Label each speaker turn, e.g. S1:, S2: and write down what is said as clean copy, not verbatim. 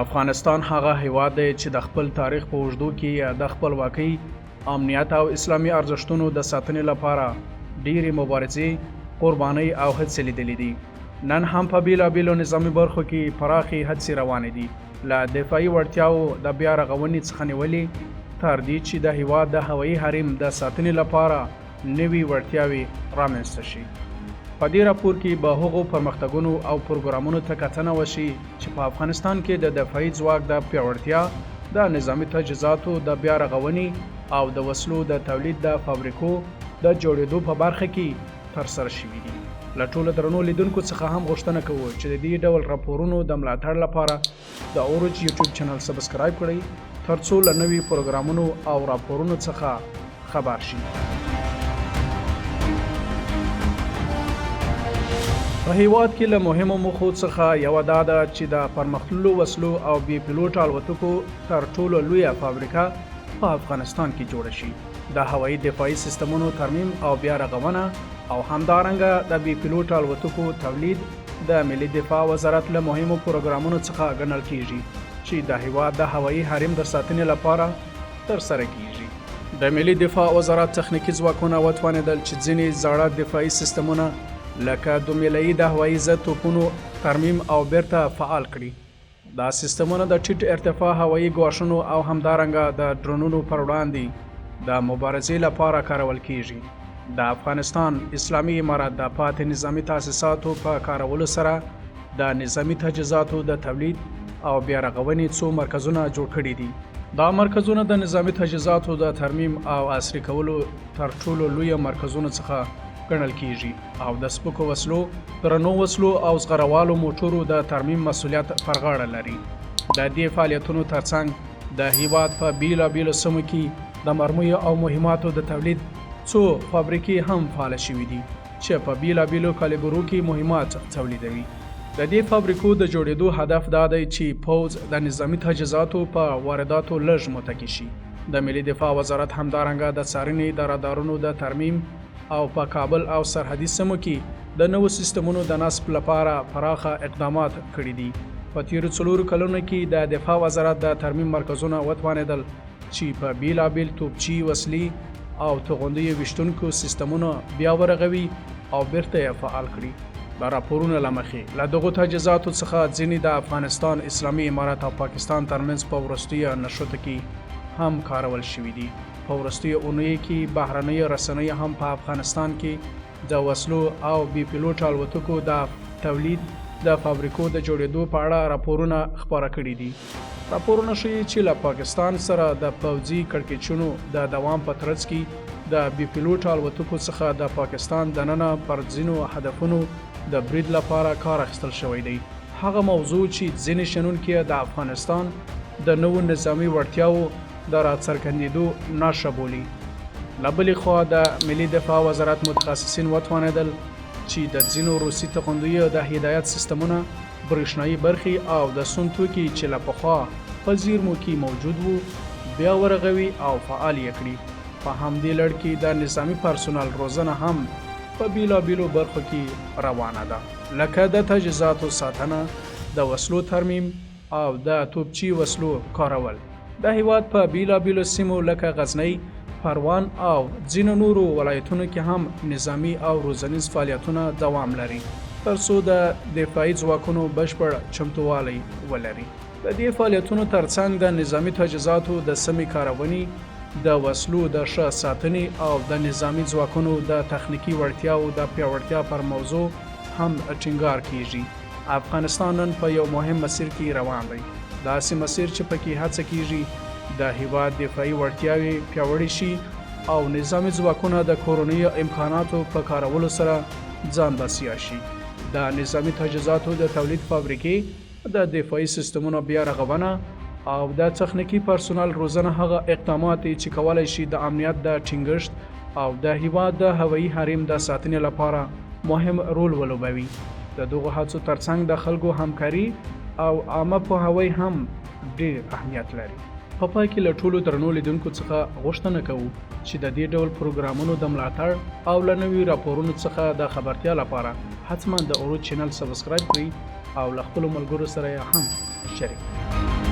S1: افغانستان هغه هیواد دی چې د خپل تاریخ په اوږدو کې د خپلواکۍ، امنیت او اسلامي ارزښتونو د ساتنې لپاره ډېرې مبارزې، قربانۍ او هڅې لیدلې دي. نن هم په بېلابېلو نظامي برخو کې پراخې هڅې روانې دي. له دفاعي وړتیاوو د بیا رغونې څخه نیولې تر دې چې د هیواد د هوایي حریم د ساتنې لپاره نوي وړتیاوې رامنځته شي. په دې راپور کې به هغو پرمختګونو او پروګرامونو ته کتنه وشي چې په افغانستان کې د دفاعي ځواک د پیاوړتیا، د نظامي تجهیزاتو د بیا رغونې او د وسلو د تولید د فابریکو د جوړېدو په برخه کې ترسره شوي دي. له ټولو درنو لیدونکو څخه هم غوښتنه کوو چې د دې ډول راپورونو د ملاتړ لپاره د اورج یوټیوب چینل سبسکرایب کړئ ترڅو له نوي پروګرامونو او راپورونو څخه خبر شي. په هیواد کې له مهمو موخو څخه یوه دا ده چې د پرمختللو وسلو او بې پیلوټه الوتکو تر ټولو لویه فابریکه په افغانستان کې جوړه شي. د هوایي دفاعي سیستمونو ترمیم او بیا رغونه او همدارنګه د بې پیلوټه الوتکو تولید د ملي دفاع وزارت له مهمو پروګرامونو څخه ګڼل کیږي چې د هیواد د هوایي حریم د ساتنې لپاره ترسره کیږي. د ملي دفاع وزارت تخنیکي ځواکونه وتوانېدل چې ځینې زاړه دفاعي سیستمونه لکه دومیلهیي د هوایي ضد توپونو ترمیم او بیرته فعال کړي. دا سیستمونه د ټیټ ارتفاع هوایي ګواښونو او همدارنګه د ډرونونو پر وړاندې د مبارزې لپاره کارول کیږي. د افغانستان اسلامي امارت د پاتې نظامي تاسیساتو په کارولو سره د نظامي تجهیزاتو د تولید او بیا رغونې څو مرکزونه جوړ کړي دي. دا مرکزونه د نظامي تجهیزاتو د ترمیم او عصري کولو تر ټولو لوی مرکزونو څخه ګڼل کیږي او د سپکو وسلو، درنو وسلو او زغروالو موټرو د ترمیم مسولیت پر غاړه لري. د دې فعالیتونو ترڅنګ د هیواد په بیلابیلو سیمو کې د مرمیو او مهماتو د تولید څو فابریکې هم فعاله شوې دي چې په بیلابیلو کالیبرو کې مهمات تولیدوي. د دې فابریکو د جوړېدو هدف دا دی چې پوځ د نظامي تجهیزاتو په وارداتو لږ متکي شي. د ملي دفاع وزارت همدارنګه د څارنې د رادارونو د ترمیم او په کابل او سرحدي سیمو کې د نوو سیستمونو د نصب لپاره پراخه اقدامات کړي دي. په تېرو څلورو کلونو کې د دفاع وزارت د ترمیم مرکزونه وتوانېدل چې په بېلابېل توپچي وسلې او توغندیو ویشتونکو سیستمونه بیا ورغوي او بېرته یې فعال کړي. د راپورونو له مخې، له دغو تجهیزاتو څخه ځینې د افغانستان اسلامي امارت او پاکستان ترمنځ په وروستیو نښتو کې هم کارول شوي دي. په وروستیو اونیو کې بهرنیو رسنیو هم په افغانستان کې د وسلو او بې پیلوټه الوتکو د تولید د فابریکو د جوړېدو په اړه راپورونه خپاره کړي دي. راپورونه ښيي چې له پاکستان سره د پوځي کړکېچونو د دوام په ترڅ کې د بې پیلوټه الوتکو څخه د پاکستان دننه پر ځینو هدفونو د برید لپاره کار اخیستل شوی دی. هغه موضوع چې ځینې شنونکي یې د افغانستان د نوو نظامي وړتیاوو د راڅرګندېدو نښه بولي. له بلې خوا د ملي دفاع وزارت متخصصین وتوانېدل چې د ځینو روسي توغندیو د هدایت سیستمونه، برېښنايي برخې او د سون توکي چې له پخوا په زیرمو کې موجود وو، بیا ورغوي او فعال یې کړي. په همدې لړ کې د نظامي پرسونل روزنه هم په بېلابېلو برخو کې روانه ده، لکه د تجهیزاتو ساتنه، د وسلو ترمیم او د توپچي وسلو کارول. د هېواد په بېلابېلو سیمو لکه غزنۍ، پروان او ځینو نورو ولایتونو کې هم نظامي او روزنیز فعالیتونه دوام لري، ترڅو د دفاعي ځواکونو بشپړ چمتووالی ولري. د دې فعالیتونو ترڅنګ د نظامي تجهیزاتو د سمې کارونې، د وسلو د ښه ساتنې او د نظامي ځواکونو د تخنیکي وړتیاوو د پیاوړتیا پر موضوع هم ټینګار کېږي. افغانستان نن په یو مهم مسیر کې روان دی، داسې مسیر چې پکې هڅه کیږي د هیواد دفاعي وړتیاوې پیاوړې شي او نظامي ځواکونه د کورنیو امکاناتو په کارولو سره ځان بسیا شي. د نظامي تجهیزاتو د تولید فابریکې، د دفاعي سیستمونو بیا رغونه او د تخنیکي پرسونل روزنه هغه اقدامات دي چې کولای شي د امنیت د ټینګښت او د هیواد د هوایي حریم د ساتنې لپاره مهم رول ولوبوي. د دغو هڅو ترڅنګ د خلکو همکاري او عامه پوهاوی هم ډېر اهمیت لري. په پای کې له ټولو درنو لیدونکو څخه غوښتنه کوو چې د دې ډول پروګرامونو د ملاتړ او له نویو راپورونو څخه د خبرتیا لپاره حتما د عروج چینل سبسکرایب کړئ او له خپلو ملګرو سره یې هم شریک کړي.